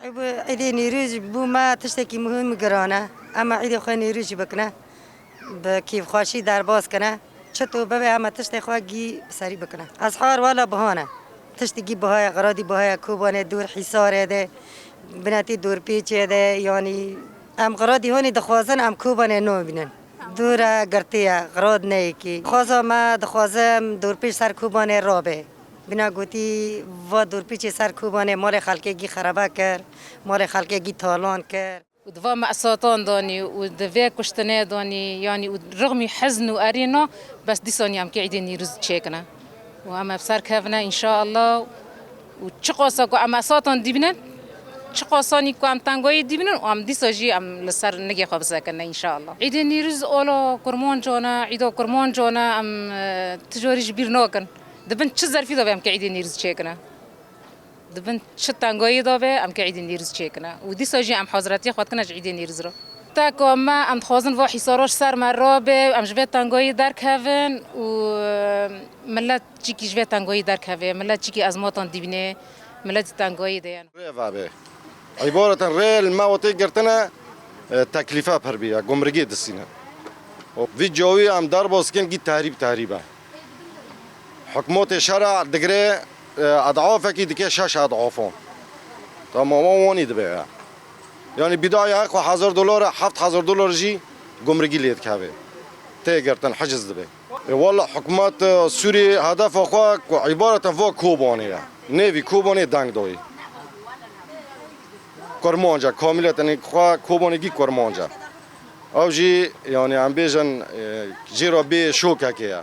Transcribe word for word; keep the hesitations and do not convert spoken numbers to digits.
Ê, bi Îdê Nîrûz bû me tiştekî muhîm û giran e. Em ê Îdê xwe Nîrûz jî bikine. Bi kêfxweşî derbas kine. Çito bibe em ê tiştê xwe gî bi serî bikine. Ezhar wela bihane. Tiştî gî bihaye, xiradî bihaye Kobanê dûr Hîsarê de, binetî dûrpêçê de, yanî em xiradî hanî dixwazin em Kobanê nabînin. Dûr e, girtî ye, xirad neyekî. Xwaza me dixwazim dûrpêç ser Kobanê rabe. Bina gotî, va dorpêçê ser Kobanê malê xelkê gî xerebe kir, malê xelkê gî talan kir. Û di va me'satan danî û di vê kuştinê danî, yanî û rixmî hizn û erîna, bes dîsanî em kê Îdê Nîrûz çêkine. Û em ev ser kevine înşaallah. Û çiqasa ku em me'satan dîbînin, çiqasanî ku em tengayî dîbînin û em dîsa jî em li ser nigê xwe bisekine înşaallah. Îdê Nîrûz ola kurmancan e, îda kurmancan e, em, e, tijarî ji bîr nakin. Di bin çi zerfî de be em kê Îdê Nîrûz çêkine? Di bin çi tengayî de be em kê Îdê Nîrûz çêkine. Û dîsa jî em haziretiya xwe dikine ji Îdê Nîrûz re. Teka me em dixwazin va hîsara ji ser me rabe, em ji vê tengayî derkevin û, e, millet çîkî ji vê tengayî derkeve, millet çîkî ezmatan dibîne, millet jî tengayî de ye. Rê vebe. Îbareten rê li me wetê girtine, e, teklîfe pir bîye, gumrigê disîne. Û vî cawî em derbas kin gî tehrîb tehrîb e. Hikûmetê şera digire, e, edafekî dike şeş edafan. Tamam, wan wanî dibe ya. Yanî bidaya xwe hezar dolar, heft hezar dolar jî gumrigî lê dikeve. Tê girtin, hiciz dibe. E, walla hikûmet, e, Sûrî hedefa xwe ku îbareten va Kobanê ye. Nêvî Kobanê deng dayî. Kurmanca, kamîleten xwe Kobanê gî Kurmanca. Ew jî, yanî em bêjin, e, jê re bê şokekê ye.